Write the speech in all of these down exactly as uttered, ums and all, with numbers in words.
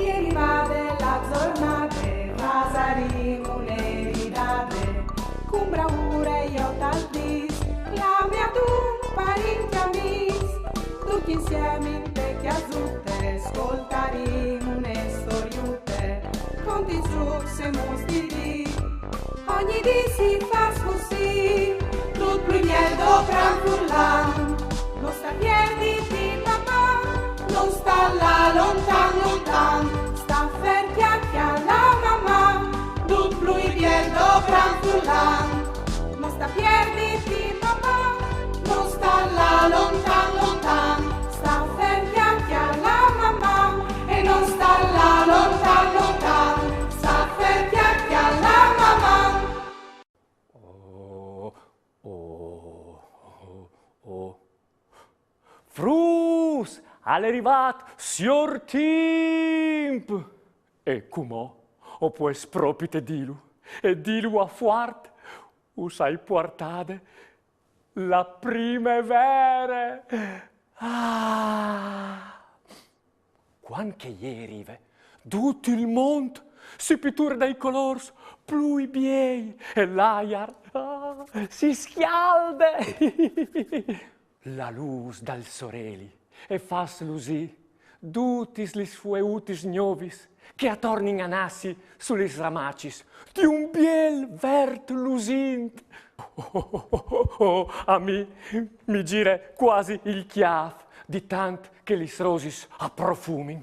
E rivade la zornade, fasarìn une ridade, cun braure jo tal dis, clame adun parint e amis, ducj insiemi inte cjasute, scoltarìn une storiute, cun di zucs e muns di ri. Ogni dì si fâs cussì, dut plui biel dopran furlan. No sta pierditi, Maman, no sta lâ lontan, lontan. Sta fer, cjale, cjale, Maman, dut plui biel dopran furlan. No sta pierditi, Maman, no sta lâ lontan, lontan. Sta fer, cjale, cjale, Maman, e no sta lâ lontan, lontan. Sta fer, cjale, cjale, Maman. Oh, oh, oh, oh. Fruts, al è rivât siôr Timp! E cumò o pues propite dîlu, e dîlu a fuart, us ai puartade la primevere! Ah! Cuant che jê e rive, dut il mont si piture dai colôrs plui biei e l'aiar, ah, si scjalde. La lûs dal soreli e fâs lusî dutis lis fueutis gnovis che a tornin a nassi su lis ramacis di un biel vert lusint. Oh, oh, oh, oh, oh, a mi mi gire cuasi il cjâf di tant che lis rosis a profumin.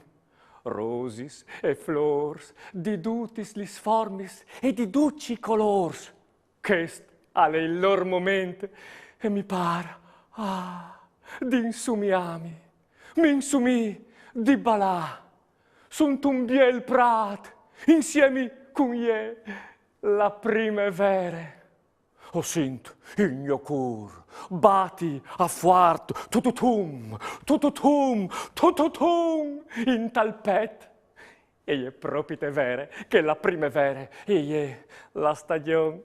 Rosis e flôrs di dutis lis formis e di ducj i colôrs. Chest al è il lôr moment e mi pâr, ah, di insumiâmi, mi insumii di balâ suntun biel prât insiemi cun jê, la primevere. O sint il gno cûr bati a fuart, tututum, tututum, tututum, intal pet. E je propite vere che la primevere e je la stagjon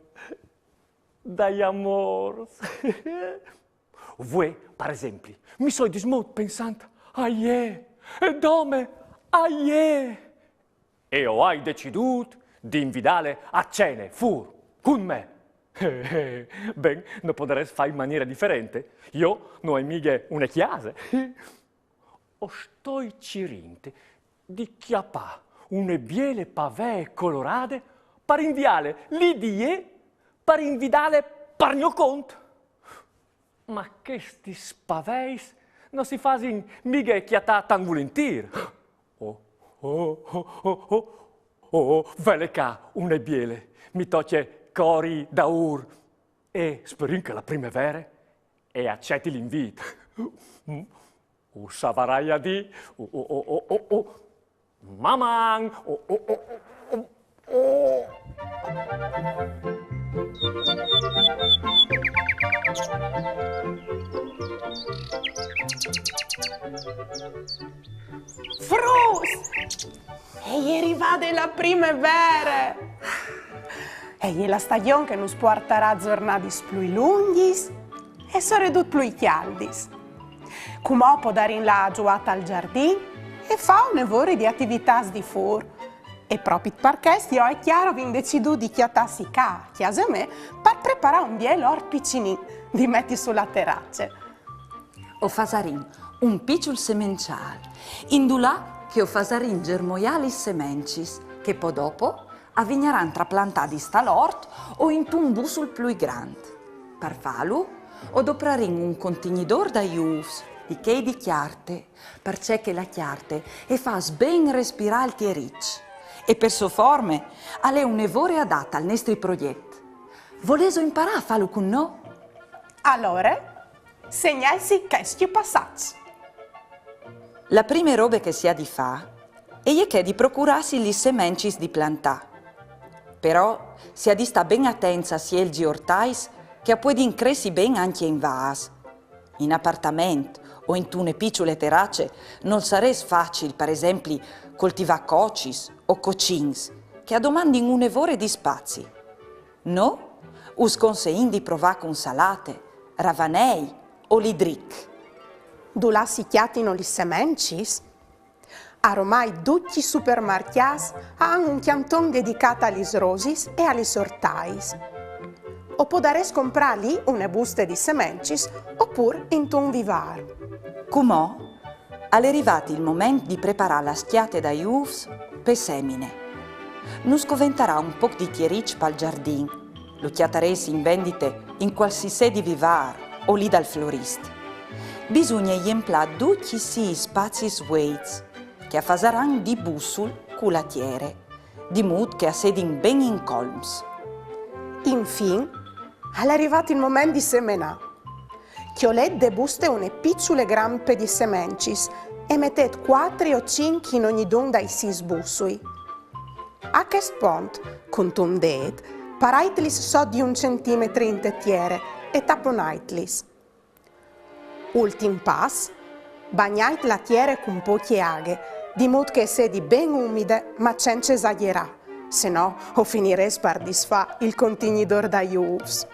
dai amôrs. Vuê, par esempli, mi soi dismot pensant a jê, e dome a jê. E o ai decidût di invidâle a cene fûr cun me. Ben, no podarès fâ in maniere diferente. Jo no ai mighe une cjase. O stoi cirint di cjapâ une biele pavee colorade par inviâle li di jê, par invidâle par gno cont. Ma chestis paveis no si fasin mighe cjatâ tant vulintîr. Oh, oh, oh, oh, oh, oh, vele ca une biele, mi tocje cori daûr. E sperìn che la primevere e aceti l'invît. Mm. Us vararai a dî, oh, oh, oh, oh, oh, oh. Maman! Oh, oh, oh, oh, oh, oh. Fruts! E je rivade la primevere! E je la stagjon che nus puartarà zornadis plui lungjis e soredut plui cjaldis. Cumò o podarìn lâ a zuiâ tal zardin e fâ une vore di ativitâts di fûr. E propit par chest jo e Chiara o vin decidût di cjatâsi ca, a cjase mê, par preparâ un biel ort piçulin di meti su la terace. O fasarìn un piçul semençâl, indulà che o fasarìn germoiâ lis semencis, che po dopo a vignaran traplantadis tal ort o intun bussul plui grant. Par fâlu, o doprarìn un contignidôr dai ûfs, di chei di cjarte, parcè che la cjarte e fâs ben respirâ il tieriç. E pe sô forme, al è une vore adate al nestri progjet. Volêso imparâ a fâlu cun nô? Alore, segnaitsi chescj passaçs. La prime robe che si à di fâ e je chê di procurâsi lis semencis di plantâ. Però si à di stâ ben atents a sielzi ortais che a puedin cressi ben ancje in vâs. In apartament o intune piçule terace nol sarès facil, par esempli, coltivâ cocis o cocins, che a domandin une vore di spazi. Nô us conseìn di provâ cun salate, ravanei o lidric. Dulà si cjatino lis semencis? Aromai ducj i supermarcjâts a àn un cjanton dedicât a lis rosis e a lis ortaiis. O podarês comprâ li une buste di semencis opûr intun vivâr. Cumò al è rivât il moment di preparâ la scjate dai ûfs pe semine. Nus coventarà un pôc di tieriç pal zardin. Lu cjatarês in vendite in cualsisedi vivâr o li dal florist. Bisugne jemplâ ducj i sîs spazis vueits, che a fasaran di bussul cu la tiere, di mût che a sedin ben incolms. Infin, al è rivât il moment di semenâ. Cjolêt de buste une piçule grampe di semencis e metêt cuatri o cinc in ognidun dai sîs bussui. A chest pont, cuntun dêt, paraitlis sot di un centimetri inte tiere e taponaitlis. Ultin pas, bagnait la tiere cun pocje aghe, di mût che e sedi ben umide, ma cence esagjerâ, se no o finirês par disfâ il contignidôr dai ûfs.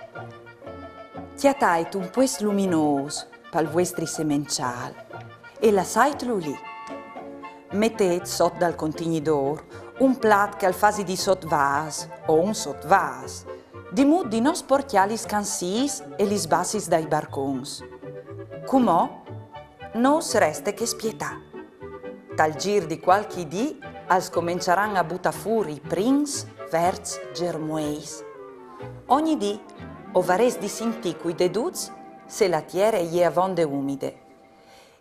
Cjatait un puest luminôs pal vuestri semençâl e lassaitlu li. Metêt sot dal contignidôr un plat che al fasi di sotvâs o un sotvâs, di mût di no sporcjâ lis cansîs e lis bassis dai barcons. Cumò no us reste che spietâ. Tal zîr di cualchi dì al scomençaran a butâ fûr i prins verts germueis. Ogni dì o varês di sintî cui deduts se la tiere e je avonde umide.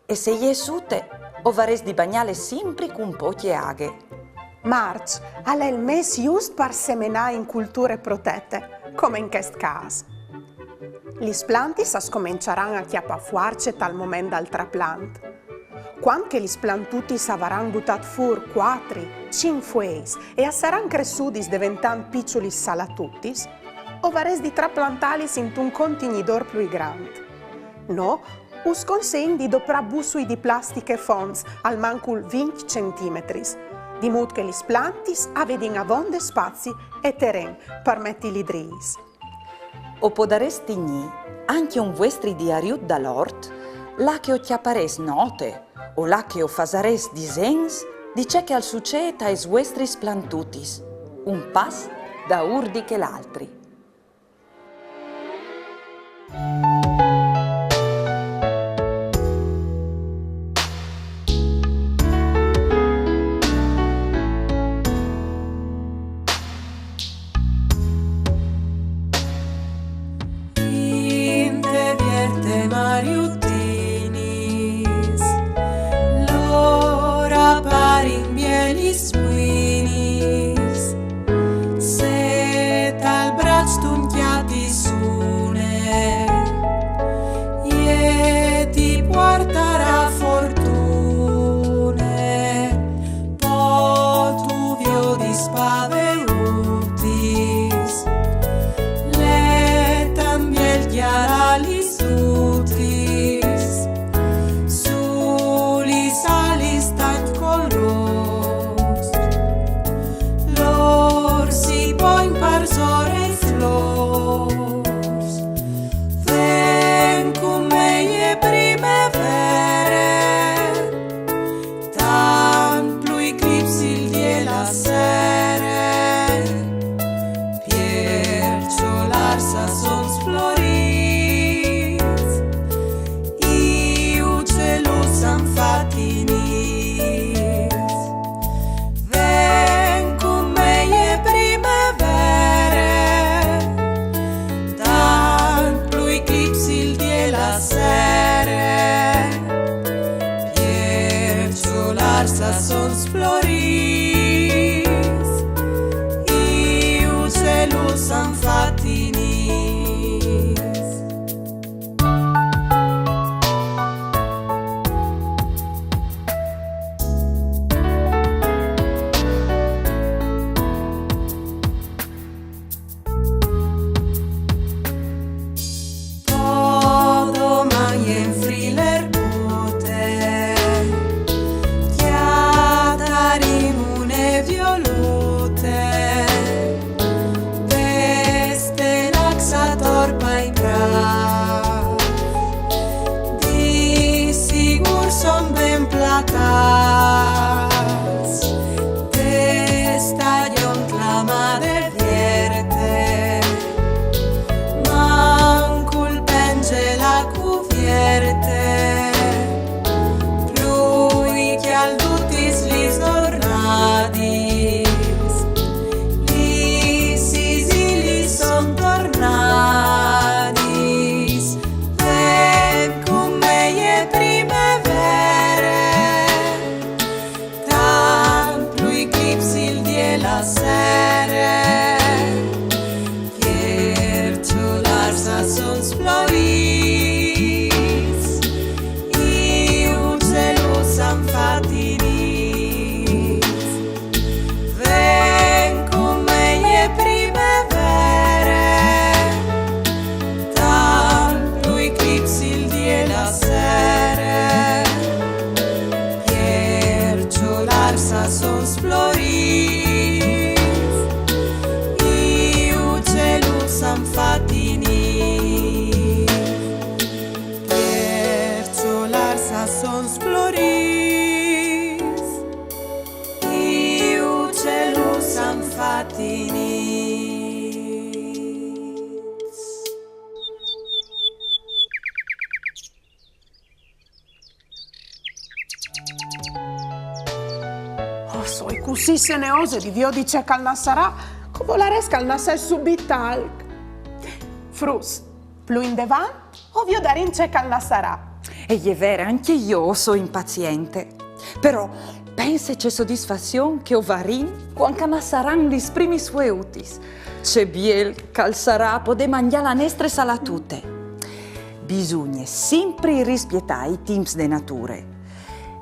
E se e je sute, o varês di bagnâle simpri cun pocje aghe. Març al è il mês just par semenâ in culture protete, come in chest câs. Lis plantis a scomençaran a cjapâ fuarce tal moment dal traplant. Cuant che lis plantutis a varan butât fûr cuatri, cinc fueis e a saran cressudis deventant piçulis salatutis, o varês di traplantâlis intun contignidôr plui grant. No us consein di doprâ bussui di plastiche fonts almancul vincj centimetris, di mût che lis plantis a vedin avonde spazi e teren par meti li driis. O podarês tignî ancje un vuestri diariut dal ort, là che o cjaparês note o là che o fasarês disens di ce che al sucêt aes vuestris plantutis, un pas daûr di chel altri. Inte vierte mariutinis, lôr a parin bielis buinis, se tal braç tu 'nt cjatis une, jê ti puartarà fortune. Po tu viodis paveutis, lê tant biel cjalalis dutis, su lis alis tant colôrs, lôr si poin parsore flôrs. Ven cun me, e je primevere, tant plui clips il dì e la sere, pier cjolârs a son sflorîts, i uceluts a àn fat i nîts. Ven cun me, e je primevere, tant plui clips il dì e la sere, pier cjolârs a son sflorîts, i uceluts a àn fat i nîts. Po doman e je frît l'erbute, cjatarìn une violute, de Sere, pierçolars a son florits, i ucelus a son fats nits. Ven cun me, e je primevere, tant nu eclipsi il dì e la sere. Pierçolars a son florits, i ucelus a son fats nits. Pierçolars a son florits, i ucelus a son fats nits. Oh, soi cussì seneose di viodi ce che al nassarà, che o volarès che al nassès subit alc. Fruts, plui indevant o viodarìn ce che al nassarà. E je vere, ancje jo o soi impaziente. Però pense ce sodisfazion che o varìn cuant che a nassaran lis primis fueutis. Ce biel che al sarà podê mangjâ la nestre salatute. Bisugne simpri rispietâ i timps de nature.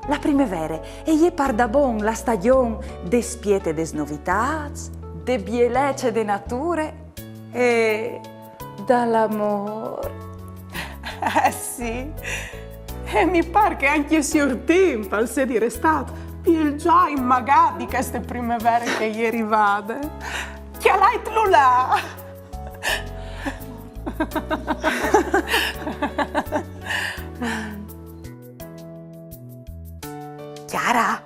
La primevere e je pardabon la stagjon des spiete des novitâts, de bielece de nature e dal amôr. Eh sì, e mi pâr che ancje siôr Timp al sedi restât biel za inmagât di cheste primevere che e je rivade. Cjalaitlu là! Chiara,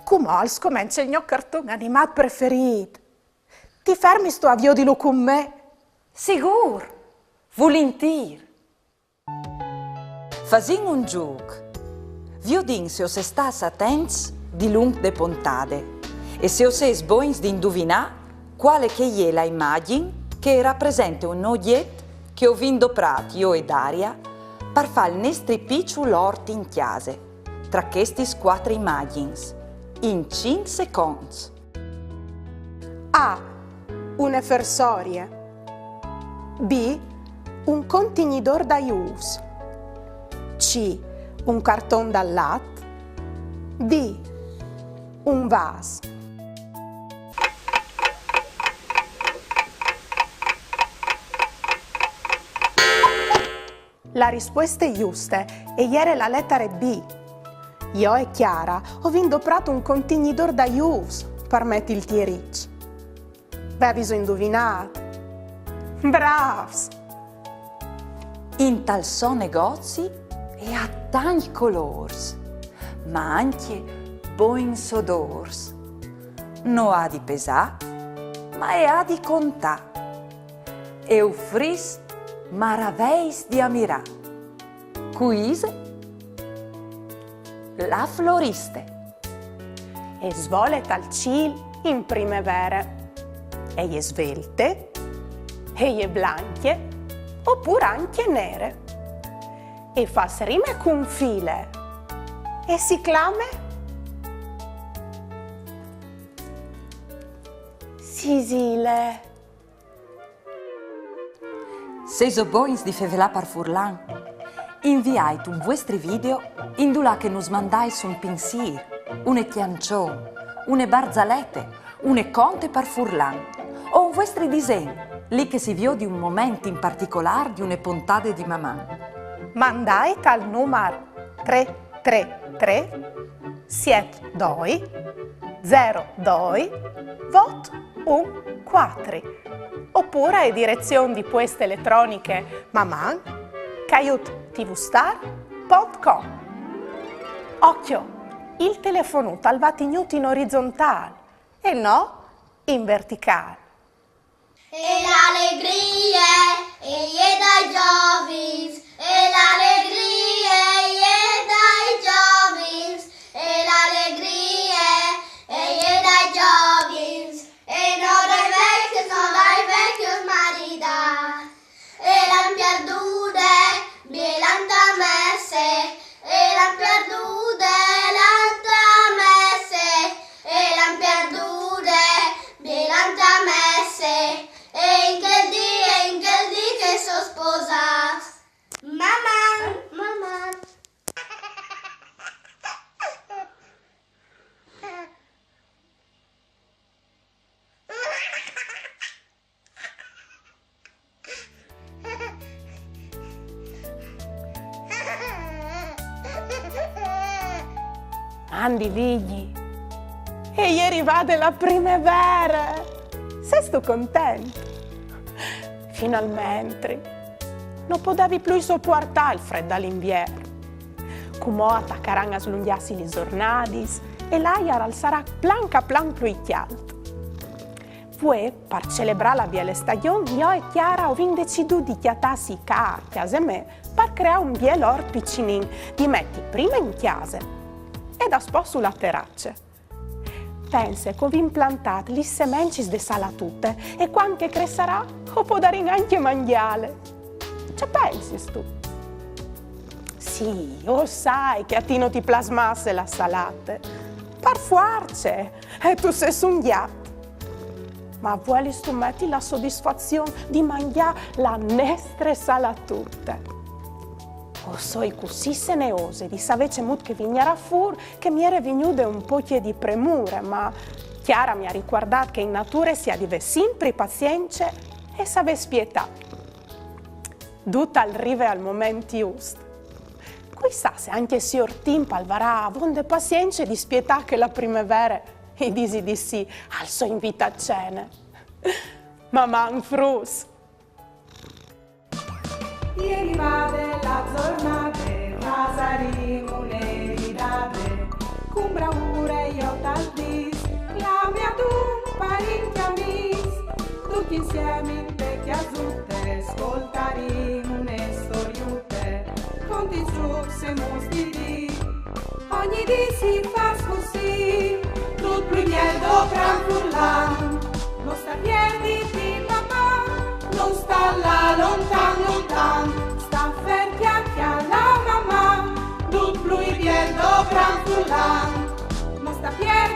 cumò al scomence il gno carton animât preferît. Ti fermistu a viodilu cun me? Sigûr! Vulintîr! Fasìn un zûc. Viodìn se o sês stâts atents dilunc de pontade e se o sês bogns di induvinâ cuale che e je la imagjin che e rapresente un ogjet che o vin doprât jo e Daria par fâ il nestri piçul ort in cjase, tra chestis cuatri imagjins, in cinc seconts. A. Une fersorie. B. Un contignidôr dai ûfs. C. Un carton dal lat. D. Un vâs. La rispueste juste e jere la letare B. Jo e Chiara o vin doprât un contignidôr dai ûfs par meti il tieriç. Veviso induvinât? Brâfs! Intal so negozi e à tancj colôrs, ma ancje bogns odôrs. No à di pesâ, ma e à di contâ. E ufrìs maraveis di amirâ. Cui ise? La floriste. E svole tal cîl in primevere. E je svelte, e je blancje, opûr ancje nere. E fâs rime cun file. E si clame Sisile. Sêso bogns di fevelâ par furlan? Inviait un vuestri video indulà che nus mandais un pinsîr, une cjançon, une barzalete, une conte par furlan, o un vuestri disen, li che si viodi un moment in particolâr di une pontade di Maman. Mandait al numar trê trê trê siet doi zero doi vot un cuatri, opûr ae direzion di pueste eletroniche maman caiut tvstar pont com. Ocjo, il telefonut al va tignût in orizontâl e no in verticâl. E la alegrie e je dai zovins, e la alegrie e je dai zovins, e la alegrie e je dai zovins, e no dai vecjos, no dai vecjos maridâts. E l'àn pierdude, biel ant a messe, e l'àn pierdude, l'ant a messe, e l'àn pierdude, Andi, Vigji, e je rivade la primevere! Sêstu content? Finalmentri! No podevi plui sopuartâ il frêt dal invier. Cumò a tacaran a slungjâsi lis zornadis e l'aiar al sarà planc a planc plui cjalt. Vuê, par celebrâ la biele stagjon, jo e Chiara o vin decidût di cjatâsi ca a cjase mê par creâ un biel ort piçulin di meti prime in cjase e daspò su la terace. Pense che o vin plantât lis semencis de salatute e cuant che e cressarà o podarìn ancje mangjâle. Ce pensistu? Sì, o sai che a ti no ti plâs masse la salate. Par fuarce! E tu sês un gjat! Ma vuelistu meti la sodisfazion di mangjâ la nestre salatute? O soi cussì seneose di savê cemût che e vignarà fûr che mi jere vignude un pocje di premure, ma Chiara mi à ricuardât che in nature si à di vê simpri pazience e savê spietâ. Dut al rive al moment just. Cui sa se ancje siôr Timp al varà avonde pazience di spietâ che la primevere i disi di sì al so invît a cene. Maman, fruts! E je rivade la zornade, fasarìn une ridade, cun braure jo tal dîs, clame adun parint e amîs, ducj insiemi inte cjasute, scoltarìn une storiute, conte zûcs e mûts di dì. Ogni dì si fâs cussì, dut plui biel dopran furlan. No sta pierditi, papà, no sta lâ lontan, lontan. Sta fer, cjale, cjale la mamà, dut plui biel dopran furlan. No sta pierditi,